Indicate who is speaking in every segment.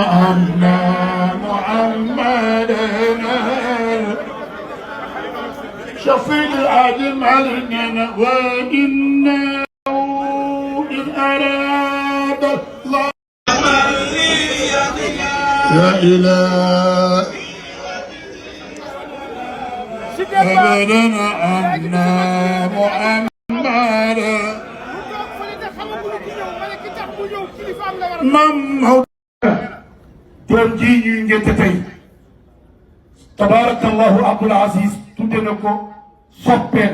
Speaker 1: أن محمدا شفيع العدل علينا وإنه إن أراد الله لا إله أبدا أن محمدا مم doom ji ñuy ngénte tey tabarakallahu Abdoul Aziz tudde na ko soppeem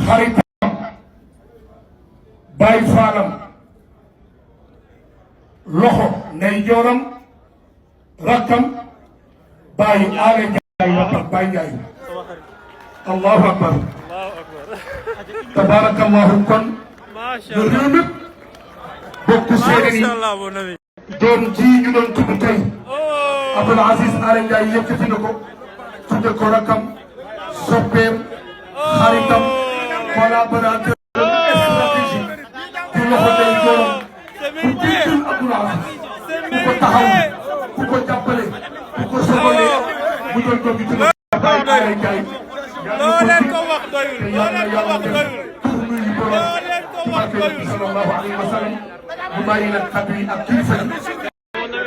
Speaker 1: xaritam Baay Faalam loxo nday jooram rakkam Baay Aale Njaay rakkam Baay Njaay allahu akbar tabarakallahu kon le réew mi bokku seede ni doom ji ñu doon tudd tey Abdoul Aziz Aly Ndiaye yëkkati na ko tudde ko rakam soppeem xaritam collaborateur stratégique ci loxo day jooram ku jiitul Abdoul Aziz ku ko taxaw ku ko jàppale ku ko sobalee mu doon doom bi tudde Baye Aly Ndiaye
Speaker 2: loo leen ko wax doyul loo leen ko wax doyul loo leen ko wax doyul
Speaker 1: sallallahu alayhi wa sallam mu bàyyi nag kàddu yi ak kilifa yi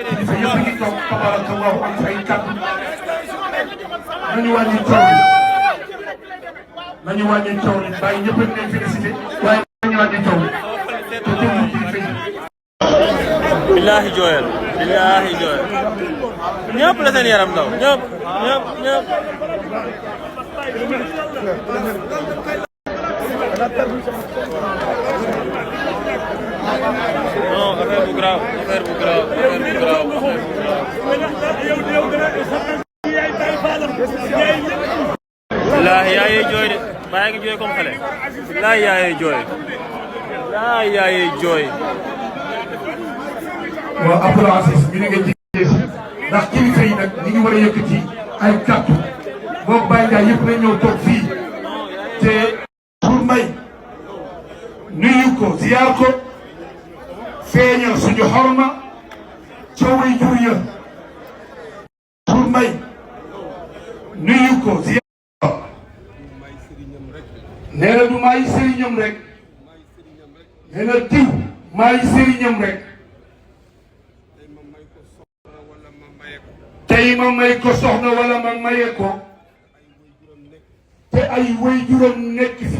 Speaker 1: kilifa yëpp ngi toog tabarakallahu am say kàddu nañu wàññi coow li nañu wàññi coow li bàyyi ñëpp a ngi félicité waaye nañu wàññi coow li te déglu kilifa yi.
Speaker 2: billahi jooyal billahi jooyal ñëpp la seen yaram daw ñëpp ñëpp ñëpp non affaire bu grave affaire bu grave affaire bu grave billahi yaayee jooy de bàyyi ngi jooy comme xale billahi yaayee jooy billahi yaayee jooy
Speaker 1: waaw Abdoul Aziz mi nga jigéen si ndax kilifa yi nag ñi ngi war a yëkkati ay kàddu moom Baye Ndiaye yëpp nañ ñëw toog fii te pour may nuyu ko ziyaar ko feeñal suñu xorma ca way jur ya pour may nuyu ko ziyaar nee na du maay sëriñam rek nee na diw maay sëriñam rek tey ma may ko soxna wala ma maye ko te ay way juram nekk fi